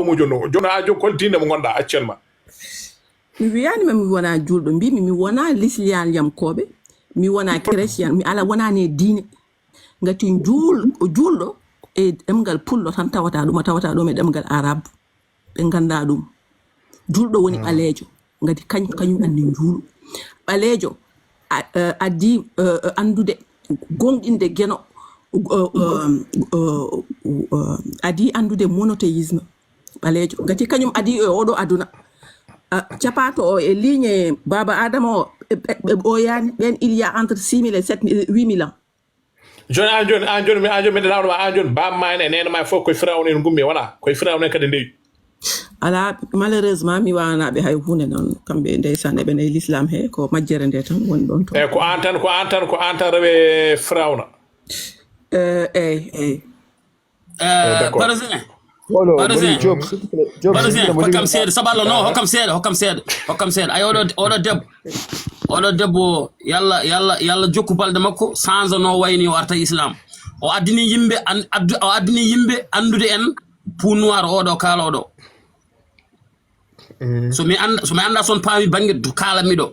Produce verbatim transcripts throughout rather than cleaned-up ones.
Jomujo no. Jono a jom kol diine mo ngonɗa actuellement. Mi wiyani ma mi wona julɗo, mbimi mi wona lisliyamkooɓe, mi wona chrétien, mi ala wonani e diine. Ngati juul-, juulɗo e ɗemngal pullo tan tawata ɗum, a tawata ɗum e ɗemngal arabe. Ɓe ngannda ɗum. Julɗo woni ɓaleejo. Ngati kañ-, kañum anndi njuulu. Ɓaleejo a-, eh, addi, eh, anndude, gonɗinde Geno, eh, eh, eh, eh, addi anndude monothéisme. Ɓaleejo. Ngati kañum addi e oɗo aduna. Ah, capato o e ligne Baba Adama o, ɓe, ɓe, ɓe ɓooyaani. Ɓeen, il y a entre six mille et sept mille, huit mille ans. Jooni, aan jooni, aan jooni, mi, aan jooni, mi ɗaɗaano ma, aan jooni, baaba ma en e neene ma en fof koye Firawna en ngummi, wona? Koye Firawna en kadi ndewi. Alaa, malheureusement, mi waawanaɓe hay huunde noon. Kamɓe, ndeysaan, eɓe nayi l'islam he, ko majjere nde tan woni ɗon toon. Eyi, ko aan tan, ko aan tan, ko aan tan rewe Firawna. Eh, eyi, eyi. Eh, d'accord. Parisien. Wolo, Parisien. Wolo, Job, s'il te plaît. Job, s'il te plaît, hokkam seeɗa, saballo, non, hokkam seeɗa, hokkam seeɗa, hokkam seeɗa. Ay, oɗo, oɗo debbo, oɗo debbo, yalla, yalla, yalla jokku balɗe makko, change no wayni o arta islam. O addini yimɓe an-, addu-, o addini yimɓe anndude en Pout Noir oɗo kaalooɗo. Mm. So mi annda, so mi annda son paami bannge du kaalanmi ɗo.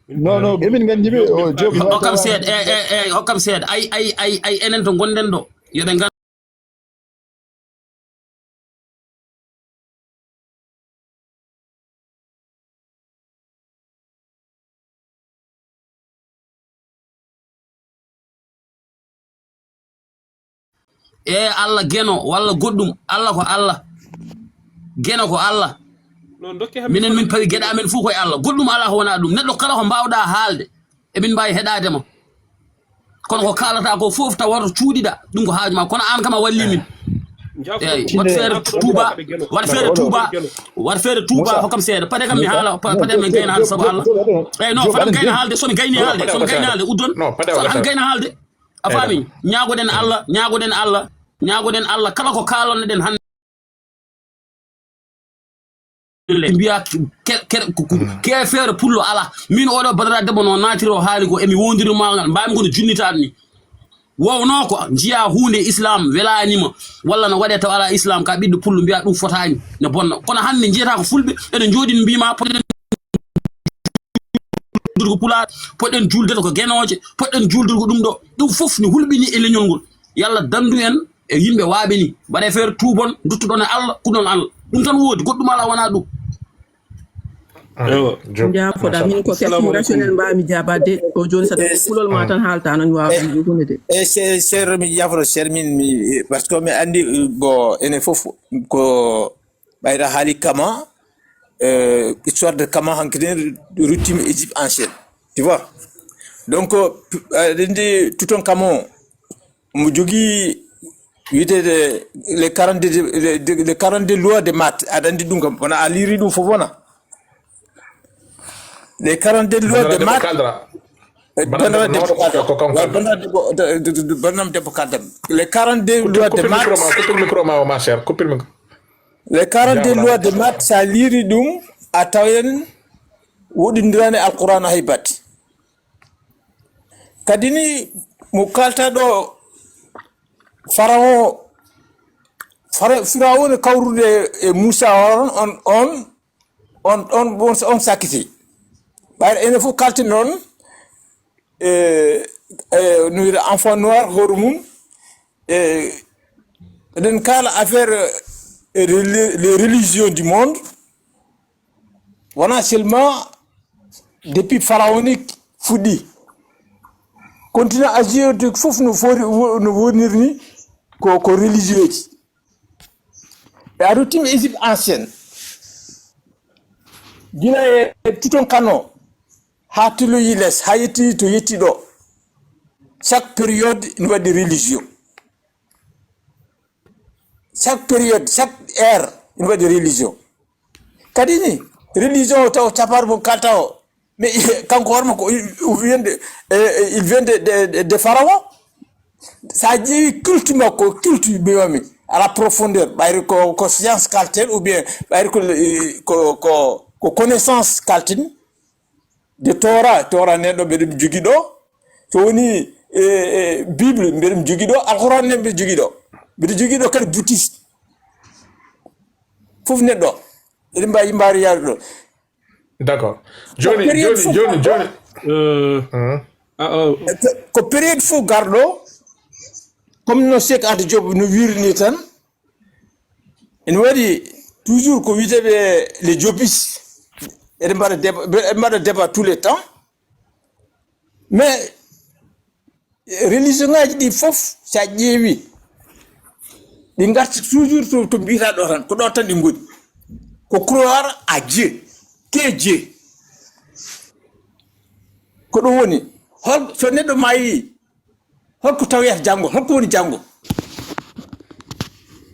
Non, non, emin nganndi ɓe, o Job. Hokkam seeɗa, eh, eh, eh, hokkam seeɗa. Ay, ay, ay, ay, enen to ngonɗen ɗo. Yo ɓe ngan- E Allah Geno walla goɗɗum, Allah ko Allah. Geno ko Allah. Minen min pawi geɗe amen fof koye Allah. Goɗɗum alaa ko wona ɗum. Neɗɗo kala ko mbaawɗa haalde, emin mbaawi heɗaade ma. Kono ko kaalata ko fof taw woto cuuɗiɗa, ɗum ko haaju ma. Kono aan kam a walli min. Eyi, waɗ feere tuuba, waɗ feere tuuba, waɗ feere tuuba, hokkam seeɗa. Paɗe kam mi haala, pa-, paɗe min gayna haalde sabu Allah. Eyi, non, faɗam gayna haalde, so mi gayni haalde, so mi gayni haalde, uddon. Faɗam gayna haalde. A faami? Ñaagoɗen Allah, ñaagoɗen Allah, ñaagoɗen Allah, kala ko kaalonɗen hannde. Mbiya ke-, ke-, ko, ko, keefeero pullo alaa. Min oɗo badara debbo no naatiri o haali ko emi wondiri ma ngal, mbaami kono junnitaade ni. Wowno ko njiya huunde islam welaani ma, walla no waɗe taw alaa islam ka ɓiɗɗo pullo mbiya ɗum fotaani, ne bonna. Kono hannde njiyata ko fulɓe, ene njooɗi mbima poɗɗen juuldude ko pulaar, poɗɗen juuldude ko genooje, poɗɗen juuldude ko ɗum ɗo. Ɗum fof ne hulɓini e leñol ngol. Yalla dandu en e yimɓe waaɓe ni. Mbaɗe feere tuubon, duttuɗon e Allah, kuɗon Allah. Ɗum tan woodi, goɗɗum alaa wonaa ɗum. Ewa. Jaafoɗa, min ko question rationnel mbaawmi jaabaade. O jooni saɗa kulol ma tan haalta, noon mi waawa hunde de. E se-, seeɗa mi jaafoɗo, seeɗa min mi, parce que mi anndi, bon, enen fof ko ɓayra haali Kama, euh, histoire de Kama, hanki den ruttima Égypte ancienne. Tu vois? Donc, euh, aɗa anndi Tutankhamon, mo jogii wiyetee les quarante-deux, les, les quarante-deux lois de Math, aɗa anndi ɗum kam, wona a liiri ɗum fof wona. Les quarante-deux lois de Math. Bandam debbo kaldra. Bandam debbo kaldra. Bandam debbo kaldra. Les quarante-deux lois de Math. Coupir micro ma, coupir micro ma o, ma chère, coupir micro. Les quarante-deux lois de Math, sa liiri ɗum, a tawen woɗindirani Alqur'an hay batte. Kadi ni mo kalta ɗo, Pharaon, Phara-, Firawuna kawrude e Moussa on, on, on, on, on, on sakkiti. Ɓayri enen fof kalten noon, e, e, no wiyata enfant noir hoore mum, e, eɗen kaala affaire, e, reli-, les religions du monde. Wona seulement depuis pharaonique fuɗɗi. Continent asiatique fof no fori, wo-, no wonirni ko, ko religieux ji. E a ruttima Égypte ancienne. Gila e Tutankhamon, haa tiloyi les, haa yetti to yetti ɗo. Chaque période ina waɗi religion. Chaque période, chaque ère, ina waɗi religion. Kadi ni, religion o taw caparmo kalta o. Mais kanko hoore makko, il, il vient de, eh, il vient de, de, de, de Pharaon. Sa ƴeewi culte makko, culte mbiyami, à la profondeur, ɓayri ko, ko science kalten, ou bien ɓayri ko, ko, ko, ko connaissance kalten, de Torah, Torah nen ɗo mbeɗen jogii ɗo. So woni, e, e, Bible mbeɗen jogii ɗo, Alquran nen mbeɗen jogii ɗo. Mbeɗen jogii ɗo kadi bouddhiste. Fof neɗɗo, eɗen mbawi mbaru yaade ɗo. D'accord. Joni, joni, joni, joni. Euh, ah, oh. Ko période fof garɗo, comme no Cheikh Anta Diop no wirini tan, ene waɗi toujours ko wiyeteɓe les Diopis. Eɗen mbaɗa débat, eɗen mbaɗa débat tous les temps. Mais religion ngaji ɗi fof, sa ƴeewi, ɗi ngarti toujours to, to mbiyata ɗo tan, ko ɗo tan ɗi ngoni. Ko croire à Dieu. Qui est Dieu? Ko ɗum woni, hol, so neɗɗo maayi, holko tawoyata janngo? Holko woni janngo?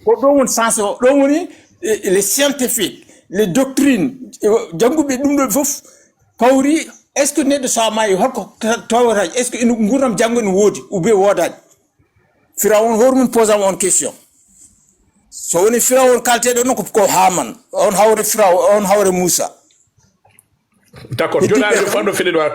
Ko ɗo woni sens o, ɗo woni, eh, les scientifiques, les doctrines, eh, jannguɓe ɗum ɗo fof kawri, est-ce que neɗɗo so maayi, holko ta-, tawata, est-ce que ina, nguurdam janngo ene woodi, ou bien woodaani? Firawon hoore mum posama on question. So woni Firawon kalteɗo noon ko, ko Haman, on hawre Firaw-, on hawre Moussa. D'accord. Joni aɗa fawɗo feɗɗinma,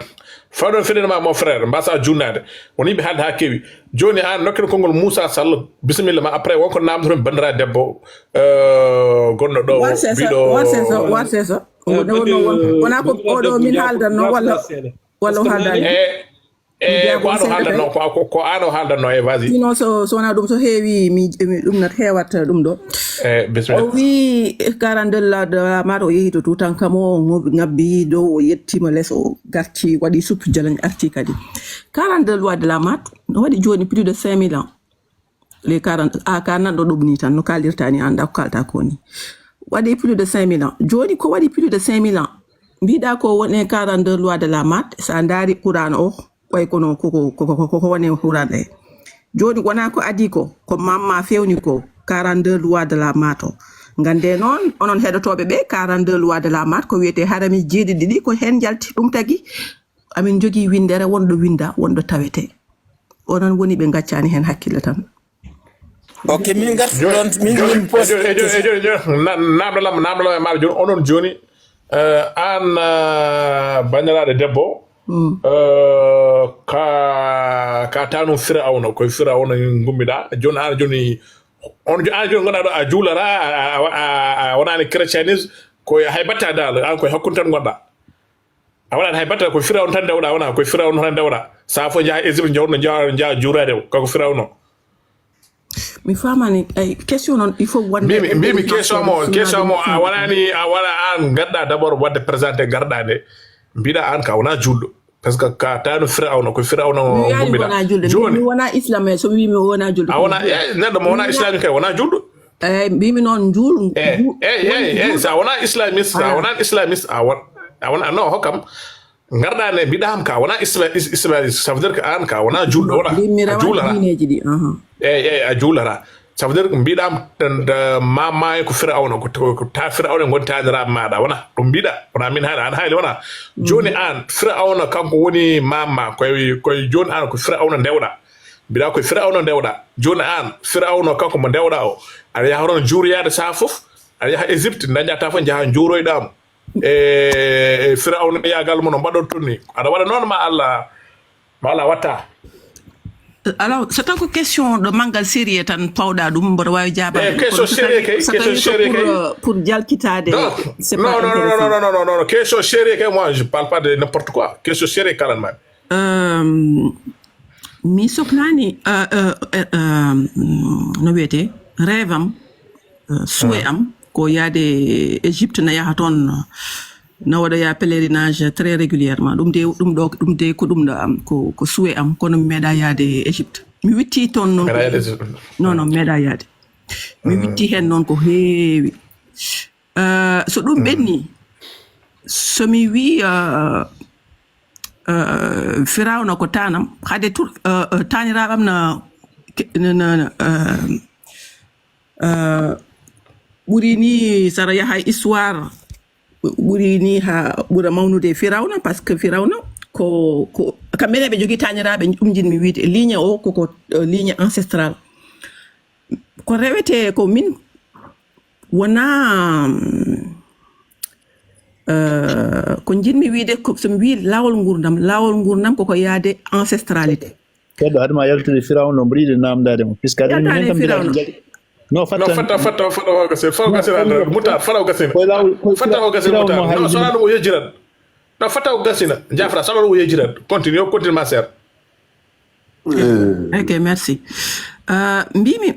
fawɗo feɗɗinma, mon frère, mbasa junnaade. On yimɓe haalde ha kewi. Joni an nokken konngol Moussa Sall, bisimilla ma, après wonko namdoton bandira debbo, euh, gonɗo ɗo, warseso, biɗo warseso, warseso. Wona, wona, wona, wona ko oɗo min haaldanno walla, walla o haaldaani? Eh, eh, ko an o haaldanno, ko, ko, ko an o haaldanno, eh, vas-y. Sinon so, so wona ɗum, so heewi, mi, mi, ɗum nat heewat ɗum ɗo. Eh, bisimilla. O wi quarante-deux loi de la Mart, o yehi to Tuutankamo, o ŋobi-, ŋabbi dow, o yettima les, o garti, waɗi suppu jalaŋ, arti kadi. Quarante-deux loi de la Mart, no waɗi joni plus de cinq mille ans. Les quarante, a ka nanɗo ɗum ni tan, no kalirta ni, anda ko kalta ko ni. Waɗi plus de cinq mille ans. Joni ko waɗi plus de cinq mille ans? Mbiɗa ko woni quarante-deux loi de la Mart, sa ndaari Qur'an o, ɓay kono ko, ko, ko, ko, ko, ko woni Qur'an e. Joni wona ko adi ko, ko mamma fewni ko, quarante-deux loi de la Mart o. Ngande noon, onon heɗotoɓe ɓe, quarante-deux loi de la Mart, ko wiyete harami jeeɗiɗi ɗi, ko hen jalti ɗum tagi. Amin jogii winndere, wonɗo winnda, wonɗo tawete. Onon woni ɓe ngaccaani heen hakkille tan. Ok, min ngartu ɗoon, min, min poste. Joni, joni, joni, joni, na-, namdo lam, namdo lam e maɗa joni, onon joni, eh, an, eh, banndiraaɗo debbo, eh, ka, ka tanum Firawna, koye Firawna ngummiɗa. Joni an joni, on jo-, an joni ngonɗa ɗo a juulara, a, a, a, a, a wonaani christianisme, koye hay batte a daal, an koye hakkunde tan ngonɗa. A waɗaani hay batte, ko Firawna tan ndewɗa, wona ko Firawna tan ndewɗa. Sa fof njaha Égypte, njawno njaha, njaha juurade o, kako Firawna o. Mi faamaani, ay, question noon, il faut wonde mbimi, mbimi question mo, question mo, a waɗaani, a waɗa an ngarɗa d'abord waɗde présenté ngarɗa nde. Mbiɗa an ka wona juulɗo. Parce que ka tano Firawna, ko Firawna o ngummiɗa. Mi wona juulɗo. Joni. Mi wona islam, so mi wi mi wona juulɗo. A wona, eh, neɗɗo mo wona islam kay wona juulɗo. Eyi, mbimi noon njuul-, eh, njuul-, eh, eh, eh, sa wona islamiste, sa wona islamiste, a won-, a wona, non, hokkam. Ngarɗa nde mbiɗa kam ka wona isla-, is-, islamiste, ça veut dire que an ka wona juulɗo, wona. Mbimi a rewa juulata. Diineeji ɗi, aha. Eyi, eyi, a juulata. Ça veut dire que mbiɗa kam tan, da, ma, ma ko Firawna, ko, ko, ko ta Firawna ngoni taniraɓe maɗa, wona. Ɗum mbiɗa, wona min haali, an haali, wona. Joni an, Firawna kanko woni mamma, koye, koye joni an ko Firawna ndewɗa. Mbiɗa koye Firawna ndewɗa. Joni an, Firawna kanko mo ndewɗa o, aɗa yaha toon juuroyaade saha fof, aɗa yaha Égypte, dañata fof, njaha njuuroyɗa mo. E, e Firawna yagal mo no mbaɗorton ni. Aɗa waɗa noon ma Allah, ma Allah watta. Alors, c'est tant que question ɗo manngal sérieux tan pawɗa ɗum, mboɗo waawi jaabaade. Eh, question sérieux kay, question sérieux kay. Pour, euh, pour jalkitaade, non, c'est pas intéressant. Non, non, non, non, non, non, non, non, non. Question sérieux kay, moi, je parle pas de n'importe quoi. Question sérieux kalan ma. Euh, mi soklaani, euh, euh, euh, euh, no wiyetee, rêve am, euh, souhait am, ko yaade Égypte, na yaha toon, na waɗoya pèlerinage très régulièrement. Ɗum de, ɗum ɗo, ɗum de ko ɗum ɗo am, ko, ko souhait am, kono mi meeɗa yaade Égypte. Mi witti toon noon ko heewi. Meeɗa yaade Égypte. Non, non, mi meeɗa yaade. Mi witti heen noon ko heewi. Euh, so ɗum ɓenni, so mi wi, euh, euh, Firawna ko tanam, hade tout, euh, euh, taniraɓam na, na, na, na, euh, euh, ɓuri ni sara yaha histoire, ɓuri ni ha ɓura mawnude Firawna, parce que Firawna ko, ko, kamɓe ne ɓe jogii taniraɓe, ɗum jinmi wiide, ligne o koko, euh, ligne ancestrale. Ko rewete ko min wona, euh, ko jinmi wiide, ko so mi wi laawol ngurdam, laawol ngurdam koko yaade ancestralité. Ceddo, haade ma yaltude Firawna, mboɗo yiɗi namdade mo, puisque aɗa andi Yaltani minen kam mbiɗa Firawna. Jali. Non, fatta, fatta, fatta, fatta o gasina, fatta o gasina. Muta, fatta o gasina, muta. Non, so alaa ɗum o yejjiran. Non, fatta o gasina. Jafra, so alaa ɗum o yejjiran. Continue, continue, ma sœur. Ok, merci. Euh, mbimi,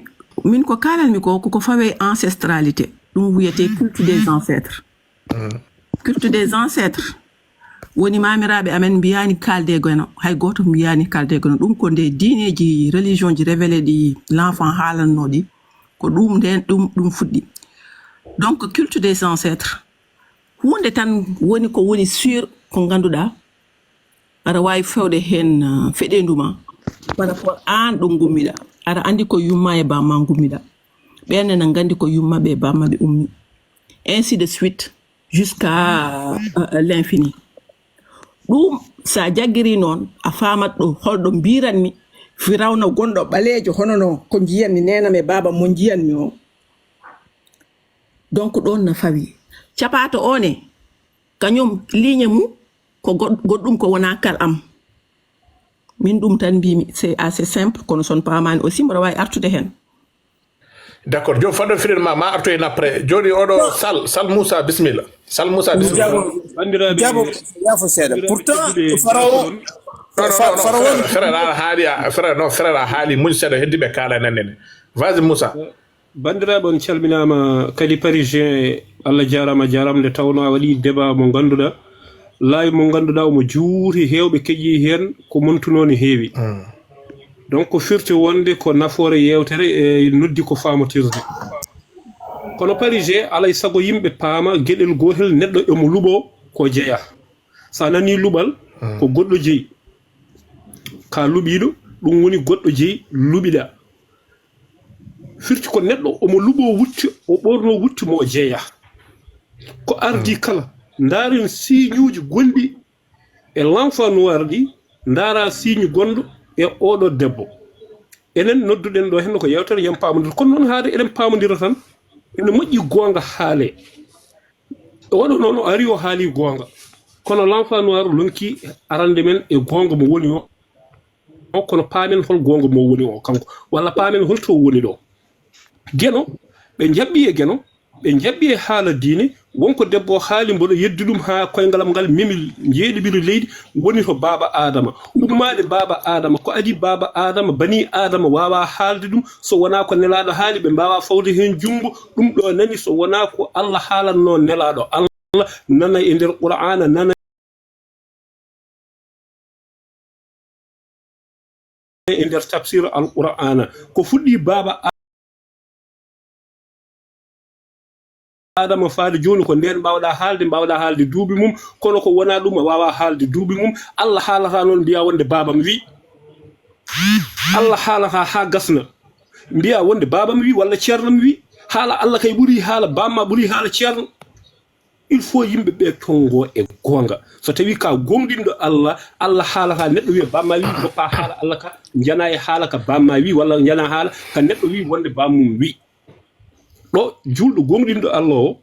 min ko kalanmi ko, koko fawe ancestralité. Ɗum wiyete culte des ancêtres. Culte des ancêtres. Woni mamiraaɓe amen mbiyani kalde geno, hay gooto mbiyani kalde geno. Ɗum ko nde diineeji, religion ji révélé ɗi, l'enfant haalanno ɗi. Ko ɗum nden, ɗum, ɗum fuɗɗi. Donc, culte des ancêtres. Huunde tan woni ko woni sûr ko ngannduɗaa, aɗa waawi fewde heen, uh, feɗeendu ma par rapport aan ɗo ngummiɗaa. Aɗa anndi ko yumma e bamma ngummiɗaa. Ɓeen ne na nganndi ko yumma ɓe bamma ɓe ummi. Ainsi de suite, jusqu'à, uh, uh, l'infini. Ɗum, so a jaggiri noon, a faamat ɗo, holɗo mbiranmi Firawna gonɗo ɓaleejo hono no ko njiyanmi neenam e baabam mo njiyanmi o. Donc, ɗoon na fawi. Capato o ne, kañum ligne mum ko goɗ-, goɗɗum ko wona kal am. Min ɗum tan mbimi, c'est assez simple, kono son paamani aussi, mboɗo waawi artude heen. D'accord, jooni fadde fiɗen ma, ma artu en après. Jooni oɗo Sal, Sal Moussa, bismillah. Sal Moussa, bismillah. Jaabo, jaabo, yafo seeɗa. Pourtant, Farawo, Non, non, non, non, frère, frère, a haali, a, frère, non, frère, a haali, muñ seeɗa, heddiɓe kaala nanene. Vas-y, Moussa. Banndiraaɓe, on calminaama kadi Parisien, Allah jaaraama, jaaraama nde tawnoo a waɗii débat mo ngannduɗaa, laawi mo ngannduɗaa omo juuti, heewɓe keƴii heen, ko montunoo ne heewi. Donc, ko firti wonde ko nafoore yeewtere e noddi ko faamotirde. Kono Parisien, alaa e sago yimɓe paama geɗel gootel, neɗɗo emo luɓoo ko jeyaa. So a nanii luɓal, ko goɗɗo jeyi. Ka luɓiiɗo, ɗum woni goɗɗo jeyi luɓiɗaa. Firti ko neɗɗo omo luɓoo wutte, o ɓoornoo wutte mo o jeyaa. Ko ardii kala, ndaaren siiñuuji gonɗi e l'enfant noir ɗi, ndaaraa siiñu gonɗo e ooɗo debbo. Enen nodduɗen ɗo henno ko yeewtere yam paamondir. Kono noon haade eɗen paamondira tan, ene moƴƴi goonga haalee. O waɗa noon, o ari o haali goonga. Kono l'enfant noir lonki arande men e goonga mo woni o. O, kono paamen hol goonga mo woni o kanko. Walla paamen hol to woni ɗo. Geno, ɓe njaɓɓi e Geno, ɓe njaɓɓi e haala diine, wonko debbo o haali mboɗo yeddi ɗum haa koyngalam ngal memi njeeɗiɓiri leydi, woni to baaba Aadama. Ummaade baaba Aadama, ko adii baaba Aadama, banii Aadama waawaa haalde ɗum, so wonaa ko nelaaɗo haali, ɓe mbaawaa fawde heen junngo, ɗum ɗo nani, so wonaa ko Allah haalatnoo nelaaɗo. Allah nana e nder Qur'aana, nana e nder tafsir Al-Qur'aana. Ko fuɗɗii baaba Aadama faade jooni ko ndeen mbaawɗaa haalde, mbaawɗaa haalde duuɓi mum, kono ko wonaa ɗum a waawaa haalde duuɓi mum. Allah haalataa noon mbiyaa wonde baabam wii. Allah haalataa haa gasna. Mbiyaa wonde baabam wii walla ceernam wii. Haala Allah kay ɓurii haala baamma, ɓurii haala ceerno. Il faut yimɓe ɓe tonngo e goonga. So tawii ka gooŋɗinɗo Allah, Allah haalataa neɗɗo wiya baamma wii, goppa haala Allah ka, njanaa e haala ka baamma wii, walla njanaa haala ka neɗɗo wii wonde baamum wii. Ɗo juulɗo gooŋɗinɗo Allah o,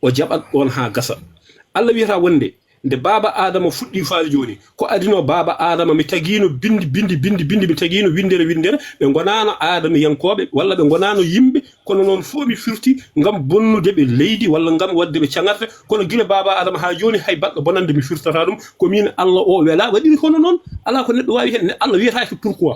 o jaɓat ɗoon haa gasa. Allah wiyata wonde, nde baaba Aadama fuɗɗii faade jooni, ko adinoo baaba Aadama, mi tagiino binndi, binndi, binndi, binndi, mi tagiino winndere, winndere, ɓe ngonaano Aadamiyankooɓe, walla ɓe ngonaano yimɓe, kono noon fof mi firti ngam bonnude ɓe leydi, walla ngam waɗde ɓe caŋarte, kono gila baaba Aadama haa jooni, hay baɗɗo bonannde mi firtataa ɗum, ko miin Allah o welaa, waɗiri hono noon, alaa ko neɗɗo waawi heen, ne Allah wiyataake pourquoi.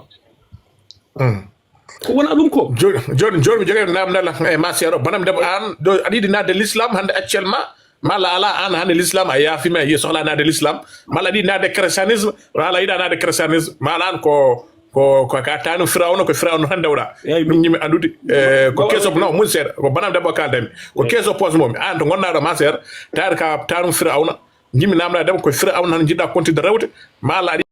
Ko wona ɗum ko. Jooni, jooni, jooni mi jogii namdal e ma seeɗa. Bonam debbo aan, ɗo aɗa yiɗi naatde l'islam hannde actuellement, malla alaa aan hannde l'islam a yaafima, a yiya sohla naatde l'islam, malla aɗa yiɗi naatde christianisme, malla a yiɗa naatde christianisme, malla aan ko, ko, ko ka taanum Firawna, ko Firawna tan ndewɗa. Eyyi, min ñimi anndude, eh, ko keso, non, muñ seeɗa, ko bonam debbo kaldami. Ko keso poos momi. Aan to ngonɗaa ɗo ma seeɗa, taari ka taanum Firawna, ñimi namdal debbo ko Firawna tan jiɗɗa kontude rewde, malla aɗa